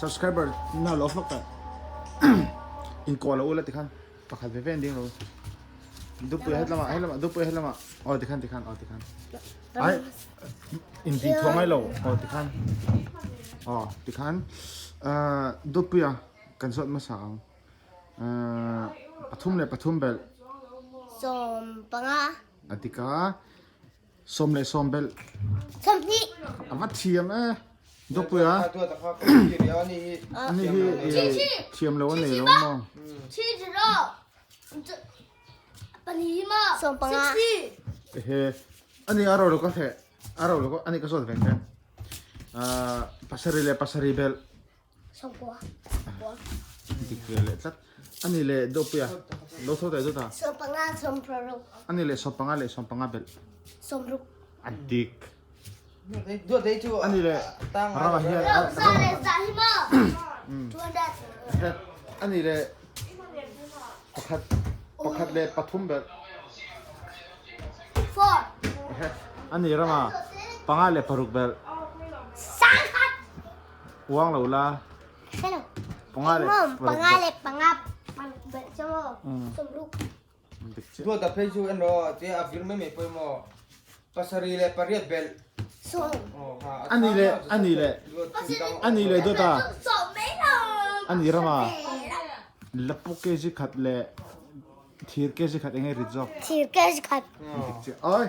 Subscriber na lo hlawk ta. In kuah lo ula tikhan pakhat ve ve an ding lo. Dupui het lama het lama dupui het lama. Oh tikhan tikhan oh tikhan. Ai in ti thuang ai lo. Oh tikhan. Oh tikhan. Uh dupui a kan sot masa ang. Uh pathum le pathum bel. 15. Atika 10 le 10 belh. 20. A va thiam e. Dawpui a. Ani hi thiam lo a nei lo maw? 15. Ehe. Ani a ro lo ka hleh. A ro lo ka ani ka zawt veng te. 7 le 7 belh. 90. Dik ve leh tlat. Ani le Dawpui a. Lo tho teh dawt a. 15 16. Ani le 15 leh 15 belh. 60. A dik. Ani le rama hian ani le pakhat pakhat le pathum belh. Ani rama panga le paruk belh. Uang lo la. Panga le panga le panga paruk belh chu maw 60. Duat a phei chu en rawh tia a vir mai mai pawimawh. Pasarih leh pariat belh. Ani le ani le ani le dawt a ani rama lapu kg khat le thir kg khat enge rit zawk. Thir kg khat. Dik chiah. Oi.